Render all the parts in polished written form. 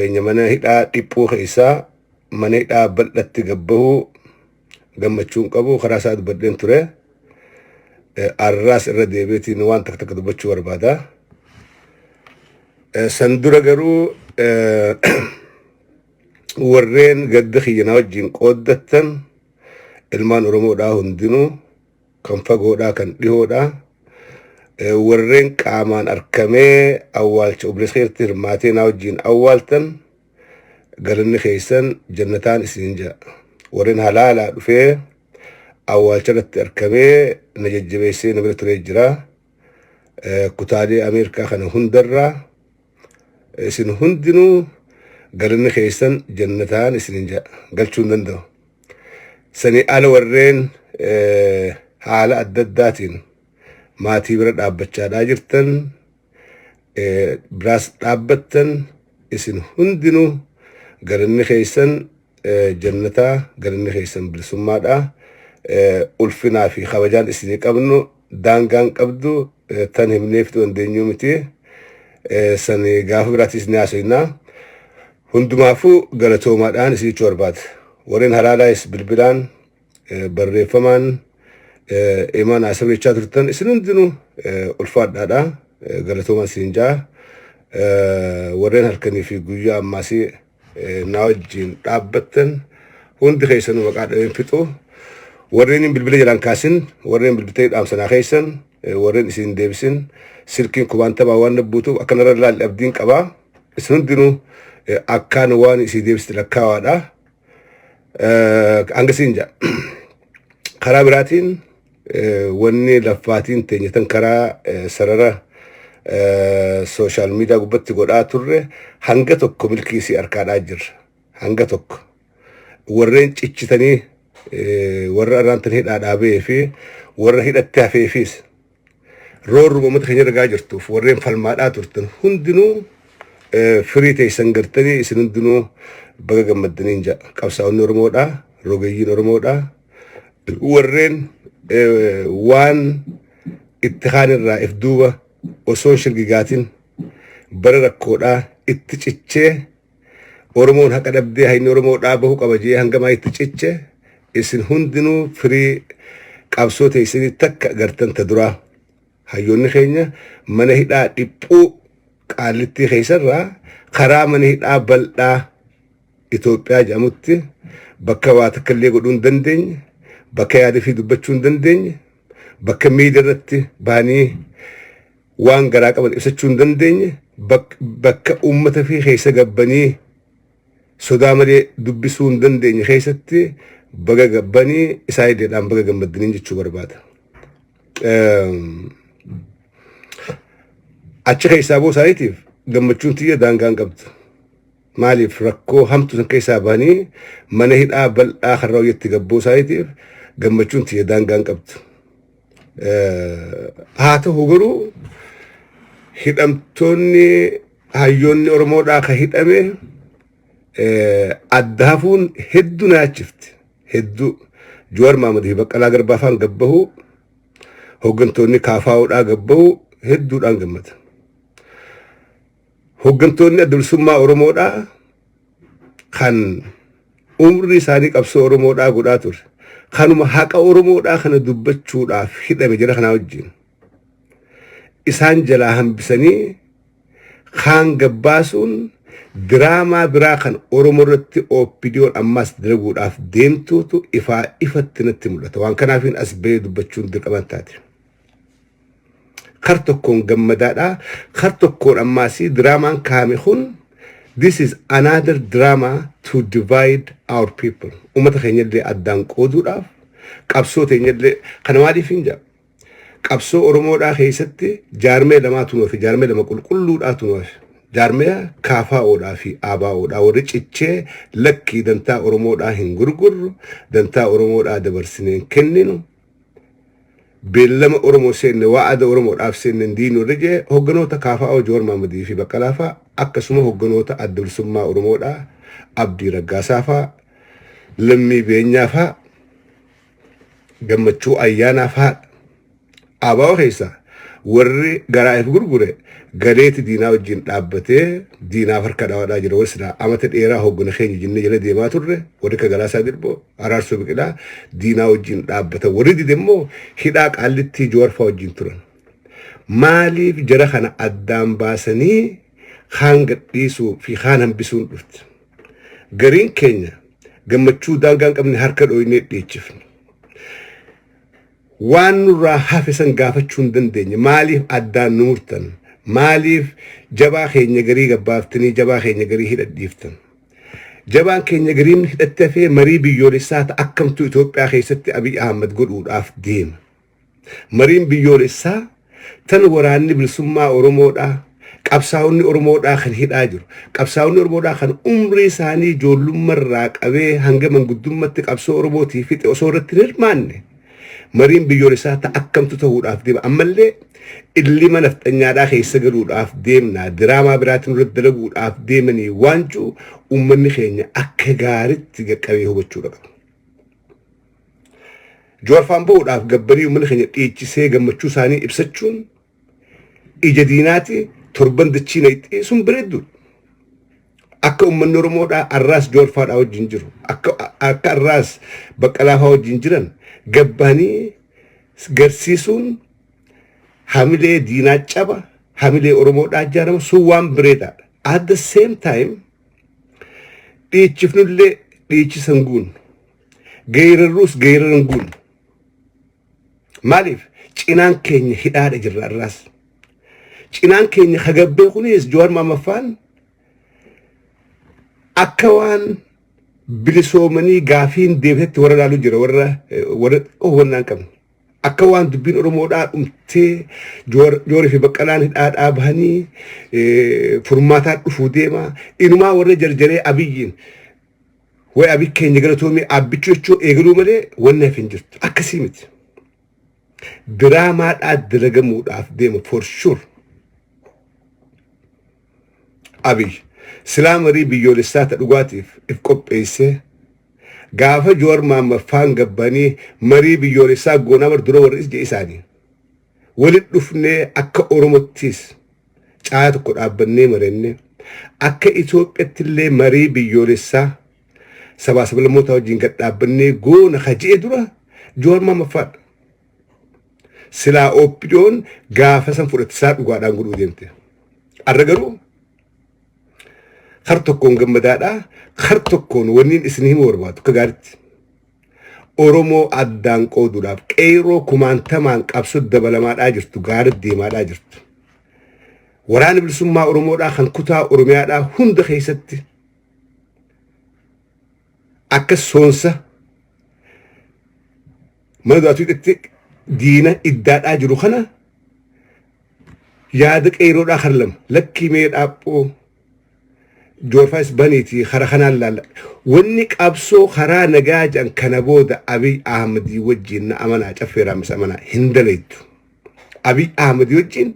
keenya mana hidhaa dhiphuu keessaa mana hidhaa bal'atti gabbahuu gammachuun qabu karaa isaa dubbadheen ture. Arraas irra deebiitiin waan takka takka dubbachuu barbaada. San dura garuu warreen gadda kiyya na wajjin qooddattan, ilmaan Oromoodhaa hundinuu, kan fagoodhaa kan dhihoodhaa, warreen qaamaan arkamee awwaalcha obboleessa keessatti hirmaatee na wajjin awwaaltan, galanni keessan jannataan isinin jedha. Warreen halaalaa dhufee awwaalcha irratti arkamee na jajjabeessee na bira turee jira. Kutaalee Ameerikaa kana hundarraa isin hundinuu galanni keessan jannataan isinin jedha, galchuu hin danda'u. Sanii ala warreen haala adda addaatiin maatii bira dhaabbachaadhaa jirtan, biraas dhaabbattan, isin hundinuu galanni keessan jannataa, galanni keessan bilisummaadha. Ulfinaa fi kabajaan isinii qabnu daangaan qabdu, tan himnee fixuu dandeenyuu miti. Sani gaafa biraatis ni haasofnaa. Hundumaafuu galatoomaadhaan isin jechuu barbaada. Warreen halaalaayis bilbilaan, barreeffamaan imaan haasawaa turtan, isin hundinuu ulfaadhaadha. Galatoomaan isin jaa. Warreen halkanii fi guyyaa ammaasii na wajjin dhaabbattan hundi keessanuu maqaa dhaween fixu. Warreen bilbila jalaan kaasin, warreen bilbiltee dhaamsanaa keessan, warreen isin deebisin, silkiin kubaan taphaa waan nabbuutuuf akkanarra laalli abdiin qabaa. Isin hundinuu akkaan waan isii deebiste lakkaawaadha. Hanga siin jaa. Karaa biraatiin wanni laffaatiin teenyatan karaa sarara social media gubbatti godhaa turre hanga tokko milkii isii harkaadhaa jirra. Hanga tokko. Warreen cichitanii warra arraantan hidhaa dhaabee fi warra hidhatti hafeefis roorruma uummata keenya ragaa jirtuuf warreen falmaadhaa turtan hundinuu firii teessan gartanii, isin hundinuu baga gammaddaniin jedha. Qabsaa'onni Oromoodhaa, rogeeyyiin Oromoodhaa, warreen waan itti kaan irraa if duuba osoo shirgigaatin bara rakkoodhaa itti cichee, Oromoon haqa dhabdee hayni Oromoodhaa bahuu qaba jee hangamaa itti ciche, isin hundinuu firii qabsoo teessanii takka gartan ta duraa. Hayyoonni keenya mana hidhaa dhiphuu Qaallittii keessarraa karaa mana hidhaa bal'aa Itoophiyaa jedhamutti, bakka waa takka illee godhuu hin dandeenye, bakka yaada fi dubbachuu hin dandeenye, bakka miidiyaa irratti bahanii waan garaa qaban ibsachuu hin dandeenye, bakka uummata fi keessa gabbanii sodaa malee dubbisuu hin dandeenye keessatti baga gabbanii isaa ideedhaan baga gammaddaniin jechuu barbaada. Achi keessaa boo isaaniitiif gammachuun tiyya daangaan qabdu. Maaliif, rakkoo hamtuu san keessaa bahanii mana hidhaa bal'aa karra hojjetti gabboo isaaniitiif gammachuun tiyya daangaan qabdu. Haa ta'u garuu hidhamtoonni hayyoonni Oromoodhaa ka hidhame adda hafuun hedduu na yaachifti. Hedduu Jawaar Mahmad fi Baqqalaa Garbaa faan gabbahuu, hooggantoonni KFOdhaa gabbahuu hedduudhaan gammada. Hooggantoonni Adda Bilisummaa Oromoodhaa kan umrii isaanii qabsoo Oromoodhaa godhaa ture, kanuma haqa Oromoodhaa kana dubbachuudhaaf hidhame jara kanaa wajjin isaan jalaa hambisanii kaan gabbaasuun diraamaa biraa kan Oromoo irratti OPDOn ammaas dalaguudhaaf deemtuutu ifaa ifatti natti mul'ata. Waan kanaafiin as bahee dubbachuun dirqaman taate. Kar tokkoon gammadaadha. Kar tokkoon ammaas diraamaan kaame kun, this is another drama to divide our people. Uummata keenyallee addaan qooduudhaaf, qabsoo teenyallee kana maaliif hin jedha. Qabsoo Oromoodhaa keessatti jaarmee lamaatu nuuf, jaarmee lama qulqulluudhaatu nuuf. Jaarmee KFOdhaa fi ABOdhaa, warri cichee lakkii dantaa Oromoodhaa hin gurgurru, dantaa Oromoodhaa dabarsinee hin kenninu. Beellama Oromoo seenne, waa'ada Oromoodhaaf seenne hin diinu irra jee, hoogganoota KFO Joowar Mahamadii fi Baqqalaa fa'a, akkasuma hoogganoota Adda Bilisummaa Oromoodhaa Abdii Raggaasaa fa'a, Lammii Beenyaa fa'a, Gammachuu Ayyaanaa fa'a. ABO keessa Warri garaa if gurgure galeeti diinaa wajjin dhaabbatee diinaaf harka dhawaadhaa jira. Warri silaa amata dheeraa hoggana keenya jennee jala deemaa turre, warri akka Galaasaa Dilboo, Araarsoo Biqilaa diinaa wajjin dhaabbatan. Warri dide immoo hidhaa Qaallittii Jawaarfaa wajjin turan. Maaliif jara kana addaan baasanii kaan gadhiisuu fi kaan hambisuun dhufte? Gariin keenya gammachuu daangaa hin qabne harka dhooynee dhiichifne. Waan nurraa hafe san gaafachuu hin dandeenye. Maaliif addaan nu murtan? Maaliif jabaa keenya garii gabbaaftanii jabaa keenya garii hidhadhiiftan? Jabaan keenya gariin hidhatti hafee marii biyyoolessaa ta'a akkamtuu Itoophiyaa keessatti Abiy Ahmad godhuudhaaf deema? Mariin biyyoolessaa tan waraanni bilisummaa Oromoodhaa, qabsaa'onni Oromoodhaa kan hidhaa jiru, qabsaa'onni Oromoodhaa kan umrii isaanii ijoollummarraa qabee hanga manguddummatti qabsoo Oromootii fixe osoo irratti hin hirmaanne mariin biyyoolessaa ta akkamtu ta'uudhaaf deema? Ammallee illima nafxanyaadhaa keessa galuudhaaf deemna, diraamaa biraatiin irratti dalaguudhaaf deemanii waan jiru uummanni keenya akka gaaritti qaqqabee hubachuudha qaba. Jawaarfaan bahuudhaaf gabbanii uummanni keenya dhiichisee gammachuu isaanii ibsachuun ija diinaati torban dachii naqxee sun bareedduudha. Akka uummanni Oromoodhaa arraas Jawaarfaadhaa wajjin jiru, akka arraas Baqqalaafaa wajjin jiran gabbanii garsiisuun hamilee diinaa caba, hamilee Oromoodhaa ijaarama sun waan bareedaadha. At the same time dhiichifnullee dhiichisan guunnu. Geerarruus geeraran guunnu. Maaliif cinaan keenya hidhaadha jirra irraas. Cinaan keenya hagabbee kunis Jawaar Maammaffaan akka waan bilisoomanii gaafiin deebitetti warra laalu jira, warra hubannaa hin qabne. Akka waan dubbiin Oromoodhaa dhumtee, Jawaarii fi Baqqalaan hidhaadhaa bahanii furmaataa dhufuu deema. Inumaa warra jarjaree Abiyyiin way Abiy keenya galatoomii abbichuu jechuu eegaluu malee wanni hafe hin jirtu. Akkasii miti. Diraamaadhaa dalagamuudhaaf deema for sure. Abiy silaa marii biyyoolessaa ta dhugaatiif if qopheessee, gaafa Jawaar Maammaffaan gabbanii marii biyyoolessaa goonaa bar dura warri ija isaanii walit dhufnee akka Oromottis caayaa tokko dhaabbannee marenne, akka Itoophiyaatti illee marii biyyoolessaa sabaa sablammootaa wajjin gad dhaabbannee goona ka je'e dura Jawaar Maammaffaadha. Silaa OPDOn gaafa san fudhatte isaa dhugaadhaan godhuu deemte. Arra garuu kar tokkoon gammadaadhaa, kar tokkoon wanniin isin himuu barbaadu akka gaaritti. Oromoo addaan qooduudhaaf qeerroo kumaantamaan qabsoo dabalamaadhaa jirtu, gaara deemaadhaa jirtu. Waraana bilisummaa Oromoodhaa kan kutaa Oromiyaadhaa hunda keessatti akka soonsa mana du'aatuutti diina iddaadhaa jiru kana yaada qeerroodhaa kar lama lakkii mee dhaaphoo Joorfaas baniiti kara kanaan laalla. Wanni qabsoo karaa nagaa jedhan kana booda Abiy Ahmadii wajjin, na amanaa, caffeeraa mis amanaa, hin dalaytu. Abiy Ahmadii wajjin,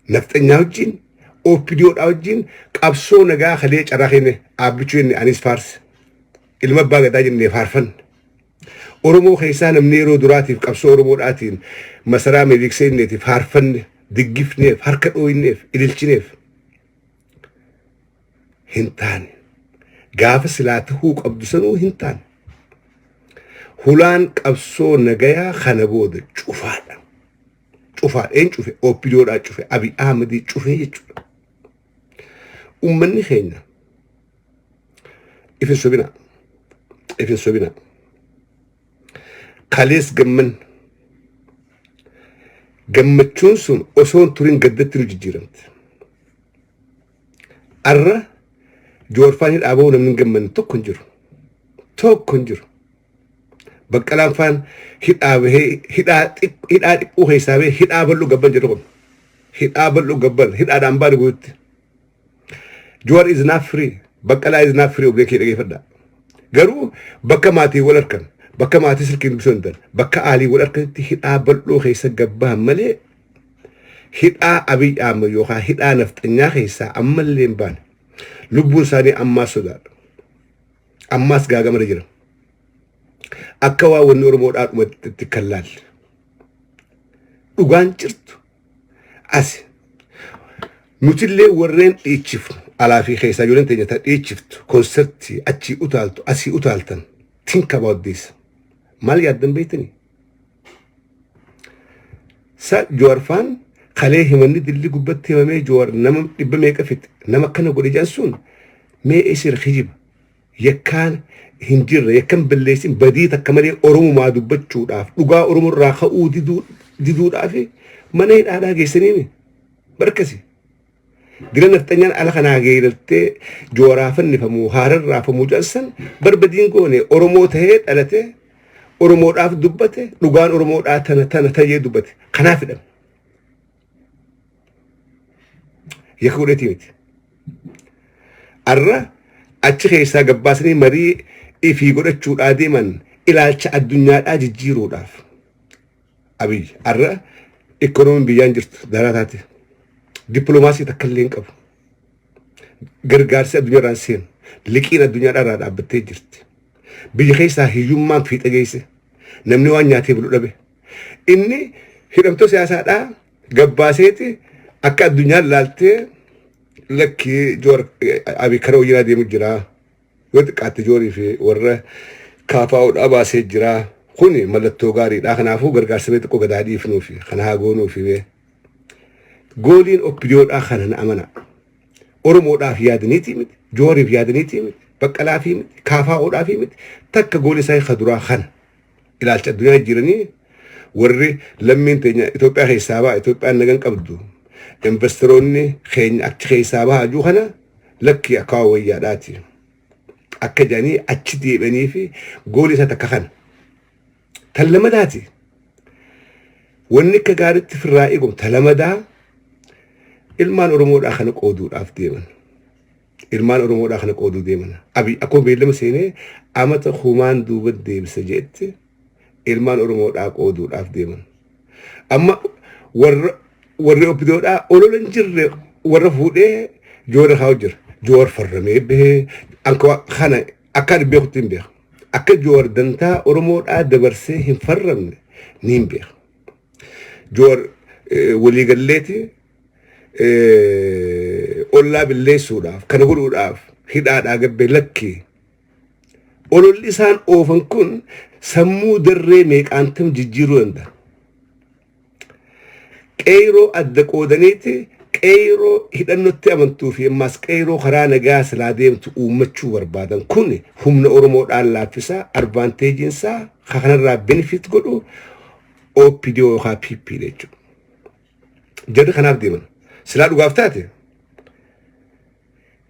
nafxanyaa wajjin, OPDOdhaa wajjin qabsoo nagaa kalee carraa kenne dhaabbichuu jenne, anis faarse. Ilma abbaa gadaa jennee faarfanne. Oromoo keessaa namni yeroo duraatiif qabsoo Oromoodhaatiin masaraa Minilik seenneetiif faarfanne, diggifneef, harka dhooyneef, ililchineef. Hin taane. Gaafa silaa tahuu qabdu sanuu hin taane. Hulaan qabsoo nagayaa kana booda cufaadha. Cufaadha. Een cufe? OPDOdhaa cufe. Abiy Ahmedii cufe jechuudha. Uummanni keenya ifin sobinaa. Ifin sobinaa. Kalees gamman gammachuun sun osoo hin turin gaddatti nu jijjiiramte. Arra Joorfaan hidhaa bahuu namni hin gammanne tokko hin jiru. Tokko hin jiru. Baqqalaan faan hidhaa bahee hidhaa dhiphuu keessaa bahee hidhaa bal'oo gabban jedhu kun. Hidhaa bal'oo gabban hidhaadhaan baane guututti. Jowaar is not free. Baqqalaa is not free, obbolee kee dhageeffadhaa. Garuu bakka maatii wal harkan, bakka maatii silkiin dubbisuu danda'an, bakka aalii wal harkanitti hidhaa bal'oo keessa gabbahan malee hidhaa Abiy Ahmed yookaan hidhaa nafxanyaa keessaa ammallee hin baane. Lubbuun isaanii ammaas sodaadha. Ammaas gaagamara jira. Akka waan wanni Oromoodhaa dhumatti kan laalle. Dhugaan jirtu Asi nutillee warreen dhiichifnu alaa fi keessaa, ijoolleen teenya ta dhiichiftu, konsertii achii utaaltu, asii utaaltan, think about this. Maal yaaddan beektanii? Sa Jawaarfaan kalee himanni dilli gubbatti himamee, Jawaar nama dhibba meeqa fixe, nama akkana godhe jedhan sun mee isir kijiba, yakkaan hin jirre, yakkan balleessin, badii takka malee Oromumaa dubbachuudhaaf, dhugaa Oromorraa ka'uu diduudhaaf mana hidhaadhaa geessaniimi barkasi. Dira nafxanyaan ala kanaa geerartee Jawaaraa fannifamuu, haararraafamuu jedhan barbadiin goone. Oromoo tahee dhalate, Oromoodhaaf dubbate, dhugaan Oromoodhaa tana tana ta'ee dubbate, kanaaf hidhame. Yakka godheetii miti. Arra achi keessaa gabbaasanii marii ifii godhachuudhaa deeman, ilaalcha addunyaadhaa jijjiiruudhaaf. Abiy arra ikoonomiin biyyaan jirtu daraa taate. Dippiloomaasii takka illee hin qabu. Gargaarsi addunyaarraan seenu. Liqiin addunyaadhaa irraa dhaabbattee jirti. Biyya keessaa hiyyummaan fiixa geesse. Namni waan nyaatee bulu dhabe. Inni hidhamtoota siyaasaadhaa gabbaaseeti akka addunyaan laaltee, lakkii, Joor Abiy kara wayyaa deemu jira. Yoo xiqqaatte Joorii fi warra kaafaa'uudhaa baasee jira. Kuni mallattoo gaariidha. Kanaafuu gargaarsa mee xiqqoo gadaa dhiifnuufi kana haa goonuufi mee. Gooliin OPDOdhaa kana na amana. Oromoodhaaf yaadaniitii miti, Jooriif yaadaniitii miti, Baqqalaafii miti, kaafaa'uudhaafii miti. Takka goolii isaa ka duraa kana. Ilaalcha addunyaa jijjiiranii, warri lammiin teenya Itoophiyaa keessaa ba'a, Itoophiyaan nagan qabdu, investoroonni keenya achi keessaa bahaa jiru kana, lakkii akka waan wayyaadhaati. Akka jedhanii achi deebi'anii fi goolii isaa takka kana. Tan lamadaati. Wanni akka gaariitti firraa eegamu ta lamadaa, ilmaan Oromoodhaa kana qooduudhaaf deeman. Ilmaan Oromoodhaa kana qooduu deeman. Abiy akkuma beellama seenee amata kumaan duuba deebisa jeetti ilmaan Oromoodhaa qooduudhaaf deeman. Amma warra warri OPDOdhaa olola hin jirre warra fuudhee Joora kaa'u jira. Joor farramee bahee anka kana akka ani beekutti hin beeku. Akka Joor dantaa Oromoodhaa dabarsee hin farramne ni hin beeku. Joor waliigalleeti ollaa billeessuudhaaf kana godhuudhaaf hidhaadhaa gabbee lakkii. Ololli isaan oofan kun sammuu darree meeqaantam jijjiiruu danda'a. Qeyroo adda qoodaniiti qeyroo hidhannotti amantuu fi ammaas qeyroo karaa nagaa silaa deemtu uummachuu barbaadan. Kun humna Oromoodhaan laaffisaa, advantageiin isaa kanarraa benefit godhu OPDO yookaan PP jechuudha. Jarri kanaaf deeman. Silaa dhugaaf taate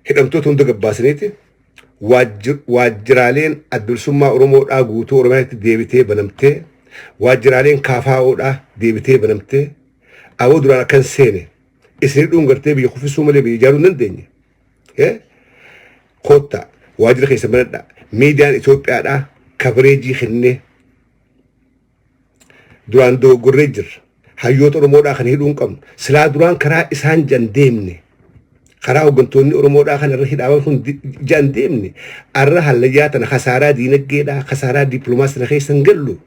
hidhamtoota hunda gabbaasaniiti waajjiraaleen adda bilisummaa Oromoodhaa guutuu Oromiyaatti deebitee banamtee, waajjiraaleen KFOdhaa deebitee banamtee, aboo duraan akkan seene isin hidhuun gartee biyya kuffisuu malee biyya ijaaruu hin dandeenye. Koottaa waajjira keessa banadhaa, miidiyaan Itoophiyaadhaa coverage kennee, duraan dogoggorree jirra. Hayyoota Oromoodhaa kan hidhuu hin qabnu. Silaa duraan karaa isaan jan deemne, karaa hooggantoonni Oromoodhaa kan irra hidhaaban kun jan deemne, arra hallayyaa tana, kasaaraa diinagdeedhaa, kasaaraa dippiloomaasii tana keessa hin gallu.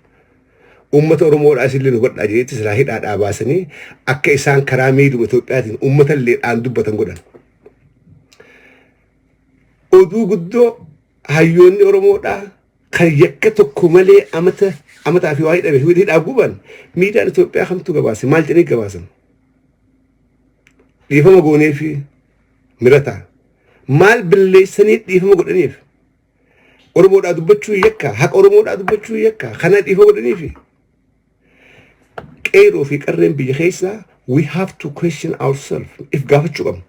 Uummata Oromoodhaa isillee nu hubadhaa jedhetti silaa hidhaadhaa baasanii akka isaan karaa miidhuma Itoophiyaatiin uummata illee dhaan dubbatan godhan. Oduu guddoo hayyoonni Oromoodhaa kan yakka tokko malee amata amataa fi waa hidhame hidhaa guban miidiyaan Itoophiyaa kamtu gabaase? Maal jedhanii gabaasan? Dhiifama goonee fi mirataa maal balleessanii dhiifama godhaniif? Oromoodhaa dubbachuu yakka, haqa Oromoodhaa dubbachuu yakka, kana dhiifama godhaniif? Qeeroo fi qarreen biyya keessaa, we have to question ourselves. If gaafachuu qabna,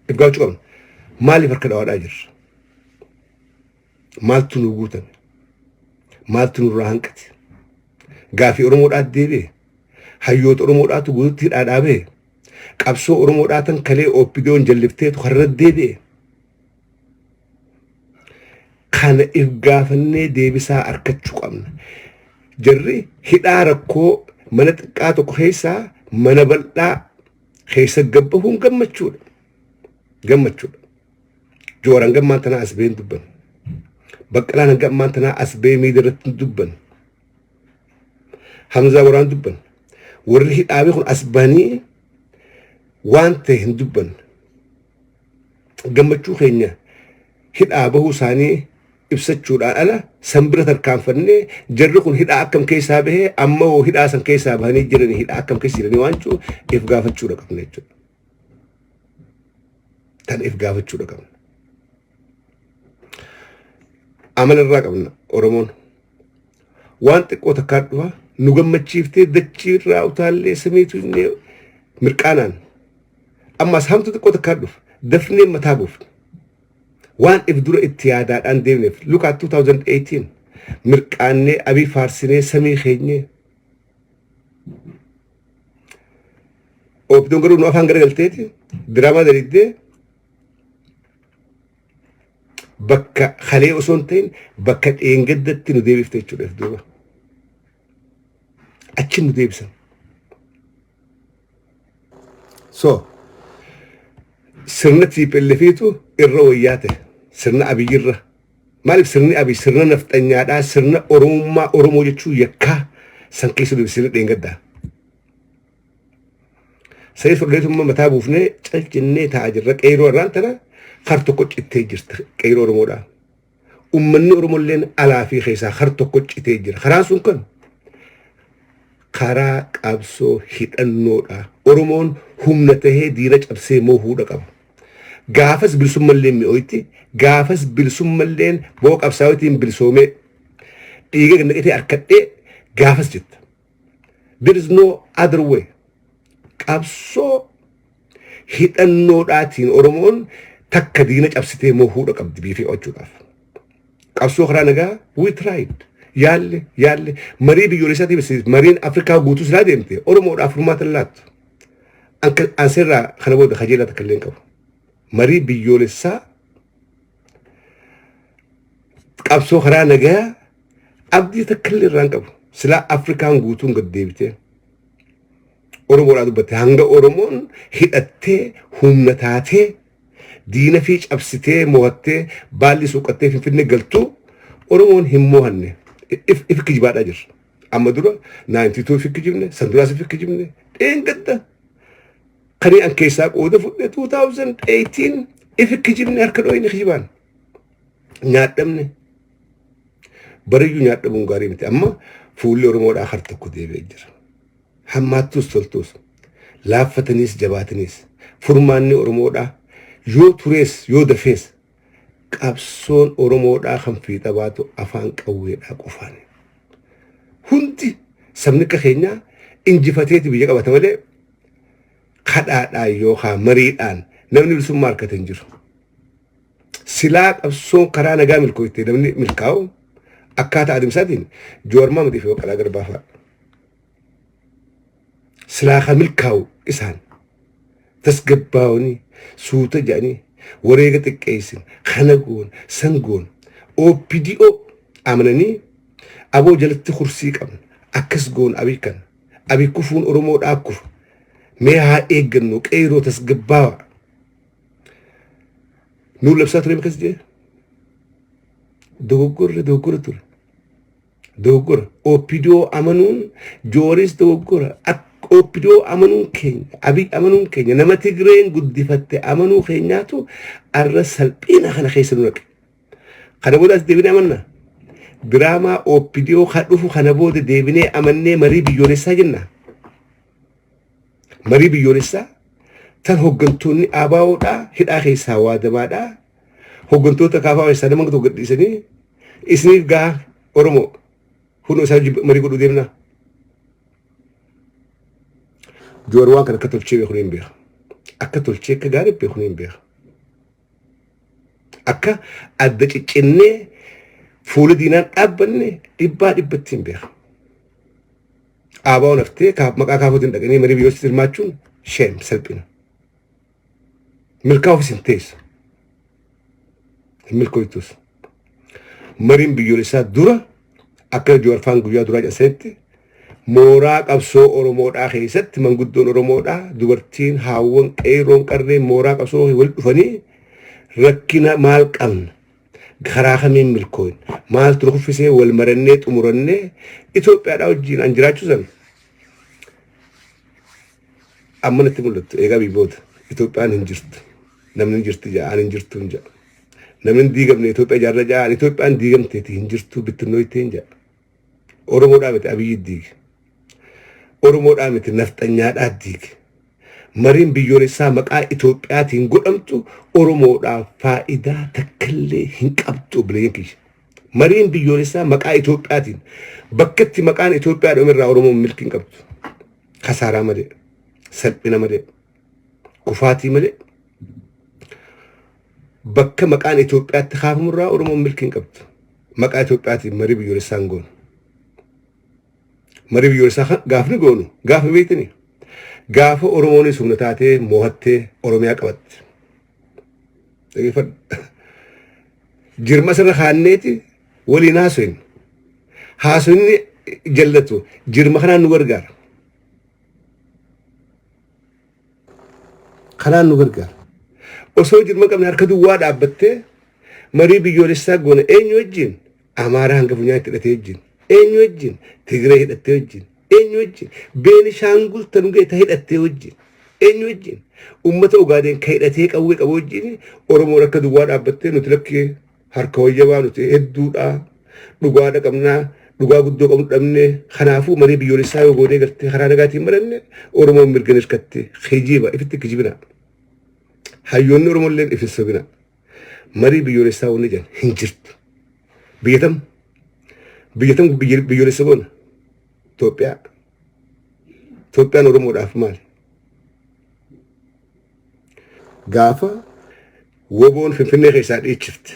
if gaafachuu qabna. Maaliif harka dhawaadhaa jirra? Maaltu nu guutame? Maaltu nurraa hanqate? Gaafii Oromoodhaa deebi'e? Hayyoota Oromoodhaatu guututti hidhaa dhaabee? Qabsoo Oromoodhaa tan kalee OPDOn jallifteetu karra deebi'e? Kana if gaafannee deebisaa arkachuu qabna. Jarri hidhaa rakkoo mana xiqqaa tokko keessaa mana bal'aa keessa gabbahuun gammachuudha. Gammachuudha. Joowar hanga ammaan tanaa as bahee hin dubban. Baqqalaan hanga ammaan tanaa as bahee miidiyaa irratti hin dubban. Hamzaa Boraan dubban. Warri hidhaame kun as bahanii Waan ta'e hin dubbanne. Gammachuu keenya hidhaa bahuu isaanii ibsachuudhaan ala san bira tarkaanfannee jarri kun hidhaa akkam keessaa bahee, amma hoo hidhaa san keessaa bahanii jiranii, hidhaa akkam keessa jiranii waan jiru if gaafachuudha qabna jechuudha. Tan if gaafachuudha qabna. Amala irraa qabna Oromoon. Waan xiqqoo takkaa dhufa nu gammachiiftee dachii irraa utaallee samiitu inni mirqaanaan. Ammas hamtu xiqqoo takkaa dhufa dafnee mataa buufne. Waan if dura itti yaadaadhaan deemneef, look at 2018, mirqaannee Abii faarsinee samii keenyee. OPDOn garuu nu afaan garagalteeti diraamaa daliddee bakka kalee osoo hin ta'in bakka dheengaddatti nu deebifte jechuudha if duuba. Achi nu deebisan. So sirna TPLFiitu irra wayyaa ta'e sirna Abiyyirra. Maaliif? Sirni Abiy sirna nafxanyaadhaa, sirna Oromummaa, Oromoo jechuu yakkaa san keessa deebise sirna dheengaddaa. Sayii fudhateetummaa mataa buufnee cal jennee taa'aa jirra. Qeeroo irraan tana kar tokko cittee jirti qeeroo Oromoodhaa. Uummanni Oromolleen alaa fi keessaa kar tokko citee jira. Karaan sun kan karaa qabsoo hidhannoodha. Oromoon humna tahee diina cabsee mohuudha qaba. Gaafas bilisummalleen mi'ooyti, gaafas bilisummalleen boo qabsaawitiin bilisoomee dhiiga naqatee harkadhee gaafas jetta. There is no other way. Qabsoo hidhannoodhaatiin Oromoon takka diina cabsitee mohuudha qabdi biifee oolchuudhaaf. Qabsoo karaa nagaa we tried. Yaalle yaalle, marii biyyoolessaatiif mariin Afrikaa guutuu silaa deemte Oromoodhaaf furmaata hin laattu. Anseerraa kana booda kajeelaa takka illee hin qabu. Marii biyyoolessaa, qabsoo karaa nagaa abdii takka illee irraa hin qabu. Silaa Afrikaan guutuun gad deebitee Oromoodhaa dubbatte, hanga Oromoon hidhattee humna taatee diina fi cabsitee mo'attee baalli suuqattee Finfinnee galtuu Oromoon hin mo'anne. If kijibaadhaa jirra. Amma dura 92 if kijibne, san duraas if kijibne, dheengadda. Kanii an keessaa qooda fudhe 2018 if kijibne, harka dhooyne kijibaan. Nyaadhamne. Barayyuu nyaadhamuun gaarii miti. Amma fuulli Oromoodhaa har tokko deebi'ee jira. Hammaattuus toltuus, laaffataniis jabaataniis, furmaanni Oromoodhaa yoo turees yoo dafees qabsoon Oromoodhaa kan fiixa baatu afaan qawweedhaa qofaani. Hundi sabni akka keenyaa injifateeti biyya qabata malee kadhaadhaan yookaan mariidhaan namni bilisummaa argate hin jiru. Silaa qabsoon karaa nagaa milkooyte namni milkaa'u akkaataa adeemsaatiin Jowaar Mohaammed fi Baqqalaa Garbaa fa'a. Silaa kan milkaa'u isaan tasgabbaa'anii suuta jedhanii wareega xiqqeessin kana goon san goon OPDO amananii aboo jalatti kursii qabna, akkas goon, Abiy kana Abiy kufuun Oromoodhaa kufa, mee haa eeggannu, qeeroo tasgabbaawa nuun labsaa ture akkas jee dogoggorre, dogoggora ture. Dogoggora OPDO amanuun Jooris dogoggora. OPDO amanuun keenya, Abiy amanuun keenya, nama Tigreen guddifatte amanuu keenyaatu arra salphina kana keessa nu naqe. Kana booda as deebinee amanna? Diraamaa OPDO kan dhufu kana booda deebinee amannee marii biyyoolessaa jenna? Marii biyyoolessaa tan hooggantoonni ABOdhaa hidhaa keessaa waadamaadhaa, hooggantoota kaafaa keessaa nama tokko gadhiisanii isiniif gahaa, Oromoo hunoo isaan marii godhuu deemna. Joowar waan kana akka tolchee beeku hin beeka. Akka tolchee akka gaarii beeku hin beeka. Akka adda ciccinnee fuula diinaan dhaabbanne dhibbaa dhibbatti hin beeka. ABOn haftee maqaa kaafuutiin dhaqanii marii biyyoolessaa hirmaachuun shame, salphina. Milkaa'uufis hin teessu. Hin milkooytus. Mariin biyyoolessaa dura akka Joowar faan guyyaa duraa jedhanitti mooraa qabsoo Oromoodhaa keessatti manguddoon Oromoodhaa, dubartiin, haawwan, qeerroon, qarreen mooraa qabsoo wal dhufanii rakkina maal qabna, karaa kamiin milkooyna, maaltu nu kuffisee, wal marannee xumurannee Itoophiyaadhaa wajjin an jiraachuu sana. Amma natti mul'attu eegaa biyyoota Itoophiyaan hin jirtu. Namni hin jirti ja'aan hin jirtu hin ja'a. Namni hin diigamne Itoophiyaa ijaarra ja'aan Itoophiyaan diigamteeti hin jirtu bittinnooytee hin ja'a. Oromoodhaa miti Abiyyi diige. Oromoodhaa miti nafxanyaadhaa diige. Mariin biyyoolessaa maqaa Itoophiyaatiin godhamtu Oromoodhaaf faayidaa takkallee hin qabdu obboleeyyan kiyya. Mariin biyyoolessaa maqaa Itoophiyaatiin bakkatti maqaan Itoophiyaa dhume irraa Oromoon milkii hin qabdu. Kasaaraa malee, salphina malee, kufaatii malee bakka maqaan Itoophiyaatti kaafamu irraa Oromoon milkii hin qabdu. Maqaa Itoophiyaatiin marii biyyoolessaa hin goonu. Marii biyyoolessaa gaafni goonu gaafa beektanii gaafa Oromoonis humna taatee moo'attee Oromiyaa qabatte. Dhaggeeffadhu. Jirma sirra kaanneeti waliin haasofne. Haasofni jallatu jirma kanaan nu gargaara. Kanaan nu gargaara. Osoo jirma qabne harka duwwaa dhaabbattee marii biyyoolessaa goone eenyu wajjin? Amaaraa hanga funyaanitti hidhatee wajjin. Eenyu wajjin? Tigree hidhattee wajjin. Eenyu wajjin? Beenishaangul tanugee ta hidhattee wajjin. Eenyu wajjin? Uummata Ogaadeen ka hidhatee qawwee qabu wajjin Oromoon akka duwwaa dhaabbattee nuti lakkee harka wayyabaa nuti hedduudha. Dhugaadha qabnaa. Dhugaa guddoo qabnu dhabne. Kanaafuu marii biyyoolessaa yoo goonee gartee karaa nagaatiin maranne Oromoon mirga hirkatte kijiba ifitti kijibina. Hayyoonni Oromolleen ifin sobina. Marii biyyoolessaa wanni jedhan hin jirtu. Biyya tam biyya tam biyyoolessa goona? Itoophiyaa. Itoophiyaan Oromoodhaaf maali? Gaafa woboon Finfinnee keessaa dhiichifte.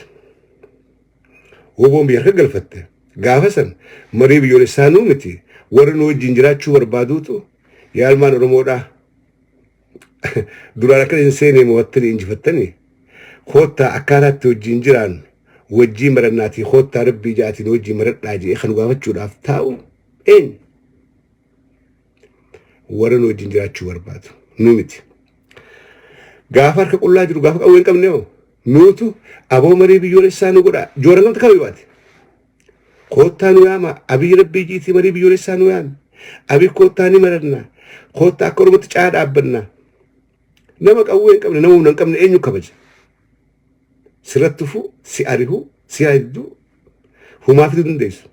Woboon biyya harka galfatte. Gaafa san marii biyyoolessaa nuu miti warri nu wajjin jiraachuu barbaaduutu yaalmaan Oromoodhaa. Duraan akka hin seene mo'attanii injifattanii koottaa akkaataa itti wajjin jiraannu wajjii marannaatii koottaa rabbii ja'atiin wajjii maradhaa jedhee kan gaafachuudhaaf taa'u eenyu? Warra nu wajjin jiraachuu barbaadu nu miti. Gaafa harka qullaa jiru gaafa qawwee hin qabne hoo nuutu aboo marii biyyoolessaa nu godha jooran gamta kamii baate. Koottaa nu yaama Abiy rabbii jiitii marii biyyoolessaa nu yaami. Abiy koottaa ni maranna. Koottaa akka Oromootti caa dhaabbanna. Nama qawwee hin qabne nama humna hin qabne eenyu kabaja? Sirratti dhufuu, si ari'uu, si hedduu humaa fiduu dandeessu.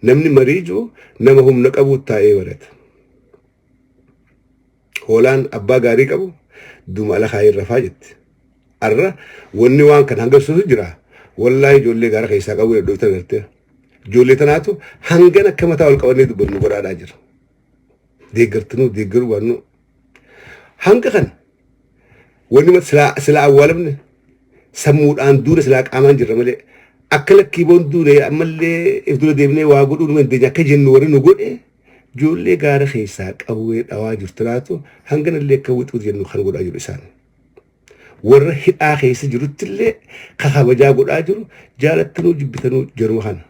Namni marii jiru nama humna qabu taa'ee barata. Hoolaan abbaa gaarii qabu duuma ala kaayee rafaa jetti. Arra wanni waan kana hanga suusu jira. Wallaahi ijoollee gaara keessaa qabu dhuftan gartee. Ijoollee tanaatu hangan akka mataa ol qabannee dubbannu godhaadhaa jira. Deeggartinuu deeggaruu baannu. Hanga kana wanni silaa awwaalamne sammuudhaan duune silaa qaamaan jirra malee akka lakkii boon duune ammallee if dura deemnee waa godhuu nu dandeenya akka jennu warri nu godhe ijoollee gaara keessaa qawwee dhawaa jirtu laatu hanganallee akka wixuu jennu kan godhaa jiru isaan. Warra hidhaa keessa jirutti illee ka kabajaa godhaa jiru jaalattanuu jibbitanuu jaruma kana.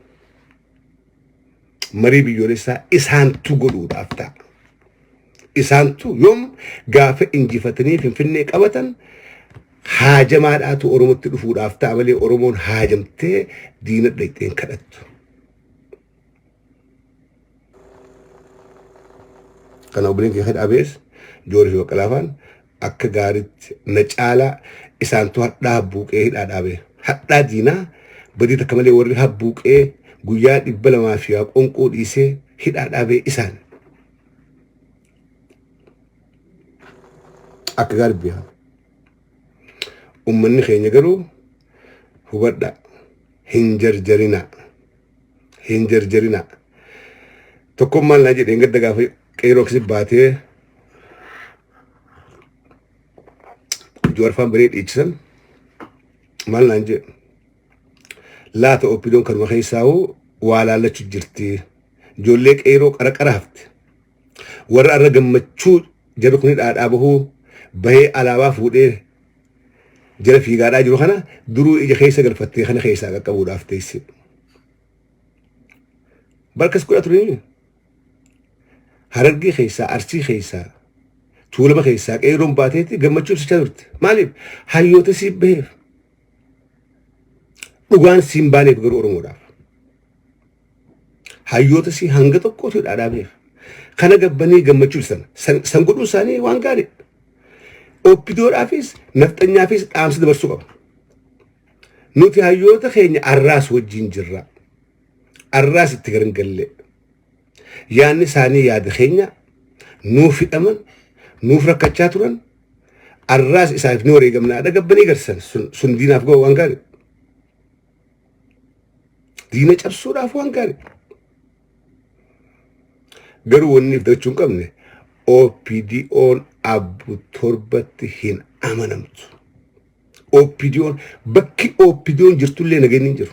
Marii biyyoolessaa isaantu godhuudhaaf ta'a. Isaantu yoom gaafa injifatanii Finfinnee qabatan haajamaadhaatu Oromootti dhufuudhaaf ta'a malee Oromoon haajamtee diina dhaqxeen kadhattu. Kana obboleen kee dhaabees Joorii fi Baqqalaafaan akka gaariitti na caalaa isaantu hadhaa habbuuqee hidhaa dhaabee hadhaa diinaa badii takka malee warri habbuuqee guyyaa 200 fi qoonqoo dhiisee hidhaa dhaabee isaan akka gaarii beekan. Uummanni keenya garuu hubadhaa hin jarjarinaa. Hin jarjarinaa. Tokkoon maal naa jedheen gadda gaafa qeeroo akkasi baatee Jawaarfaan baree dhiichisan maal naan jedhe laata OPDOn kanuma keessaa'uu waa laallachuu jirti. Ijoollee qeeroo qara qara hafte. Warra arra gammachuu jarri kun dhaadhaa bahuu bahee alaabaa fuudhee jala fiigaadhaa jiru kana duruu ija keessa galfattee kana keessaa qaqqabuudhaaf teesse. Barkas godhaa turanii Harargee keessaa, Arsii keessaa, Tuulama keessaa qeerroon baateetti gammachuu ibsachaa turte. Maaliif? Hayyoota siif baheef. Dhugaan siin baaneef garuu Oromoodhaaf. Hayyoota sii hanga tokkotu hidhaa dhaabeef. Kana gabbanii gammachuu ibsan. San godhuun isaanii waan gaarii. OPDOdhaafis nafxanyaafis dhaamsa dabarsuu qaba. Nuti hayyoota keenya arraas wajjin jirra. Arraas itti garangalle. Yaanni isaanii yaada keenya nuuf hidhaman, nuuf rakkachaa turan, arraas isaaniif ni wareegamnaadha gabbanii garsiisan. Sun diinaaf ga'u waan gaarii. Diina cabsuudhaaf waan gaarii. Garuu wanni if dagachuu hin qabne, OPDOn abbu torbatti hin amanamtu. OPDOn bakki OPDOn jirtullee nageenyi hin jiru.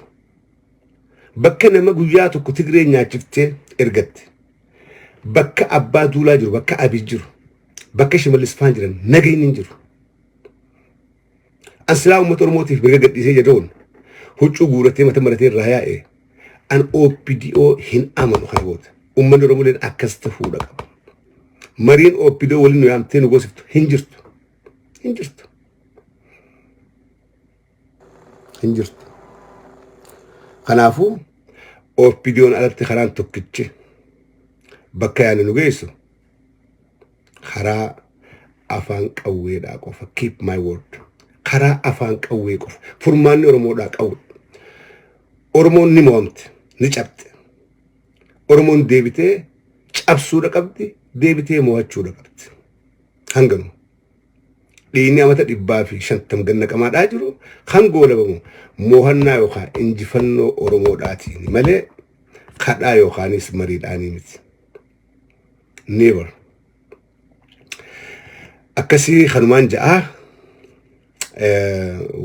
Bakka nama guyyaa tokko Tigree nyaachiftee ergatte. Bakka abbaa duulaa jiru, bakka Abiy jiru, bakka Shimallis faan jiran nageenyi hin jiru. An silaa uummata Oromootiif mirga gadhiisee jedhuun huccuu guuratee mata maratee irraa yaa'e, an OPDO hin amanu kana booda. Uummanni Oromooleen akkas ta'uudha qaba. Mariin OPDO waliin nu yaamtee nu goosiftu hin jirtu. Hin jirtu. Hin jirtu. Kanaafuu OPDOn alatti karaan tokkichi bakka yaadne nu geessu karaa afaan qawweedhaa qofa. Keep my word. Karaa afaan qawwee qofa. Furmaanni Oromoodhaa qawwe. Oromoon ni mo'amte, ni cabxe. Oromoon deebitee cabsuudha qabdi, deebitee mo'achuudha qabdi. Hanganu. Dhiigni amata 150 gannaqamaadhaa jiru kan goolabamu mo'annaa yookaan injifannoo Oromoodhaatiin malee kadhaa yookaanis mariidhaanii miti. Never. Akkasii kanumaan ja'aa,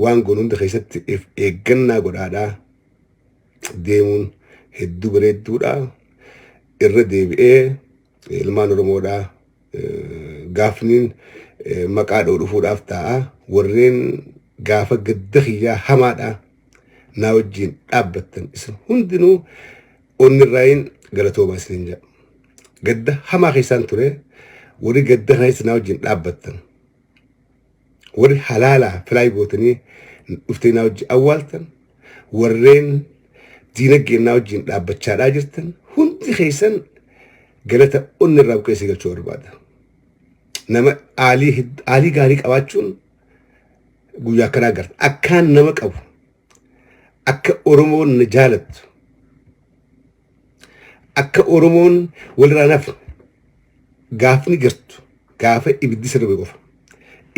waan goonu hunda keessatti if eeggannaa godhaadhaa deemuun hedduu bareedduudha. Irra deebi'ee ilmaan Oromoodhaa gaafniin maqaa dhoo dhufuudhaaf taa'a. Warreen gaafa gadda kiyyaa hamaadha naa wajjin dhaabbattan isin hundinuu onnirraayin galatoomaa isiniin jedha. Gadda hamaa keessaan ture, warri gadda kana keessa naa wajjin dhaabbattan, warri halaalaa filaay gootanii dhuftee naa wajjin awwaaltan, warreen diinagdeen naa wajjin dhaabbachaadhaa jirtan hundi keessan galata onnirraa buqqeessee galchuu barbaada. Nama aalii gaarii qabaachuun guyyaa akkanaa agarta. Akkaan nama qabu, akka Oromoon na jaalattu, akka Oromoon walirraa nafne gaafni gartu gaafa ibiddi sirra bu'e qofa.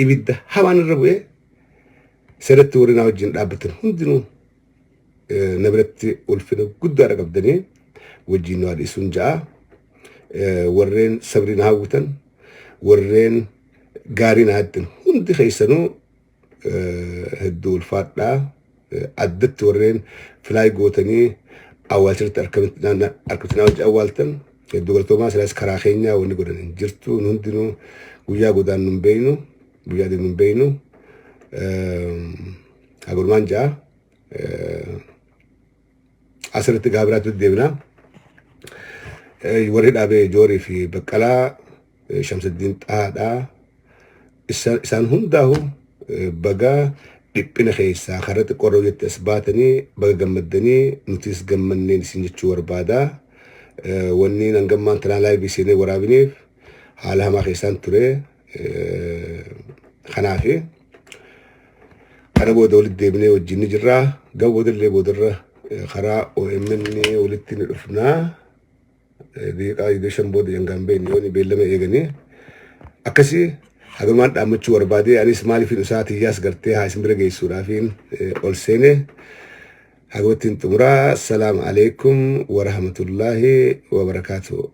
Ibidda hamaan irra bu'ee sirriitti warri naa wajjin dhaabbatan hundinuu na biratti ulfina guddaadha qabdanii wajjin nu haadhisuun ja'a. Warreen sabrii na hawwitan, warreen gaarii na haddan hundi keessanuu hedduu ulfaadhaa. Addatti warreen filaay gootanii awwaalchirratti argamtanii wajji awwaaltan hedduu galatoomaa. Silaas karaa keenyaa wanni godhan hin jirtu. Nu hundinuu guyyaa godaan nun beeynu, guyyaa deemnu hin beeynu. Hagurumaan ja'a. Asirratti gaa biraatti deebina. Warri dhaabee Joorii fi Baqqalaa, Shamsaddiin Xahaadhaa. Isaan hundaahu baga dhiphina keessaa karaa xiqqoorra hojjette as baatanii baga gammaddanii, nutis gammanneen isin jechuu barbaada. Wanni hangammaan tanaa live seenee waraabiniif haala hamaa keessaan ture. Kanaafi kana booda walitti deebinee wajjin ni jirra. Gama boodallee boodarra karaa OMN walitti ni dhufnaa. Daqiiqaa 25 booda yangaan beekni yooni beellama eeganii akkasii hagumaan dhaammachuu barbaade. Anis maaliif isaa tiyyaas gartee haa isin bira geessuudhaafiin ol seene. Hagumatti xumuraa. Assalaamu alaikum warahmatullaahi wabarakaatuh.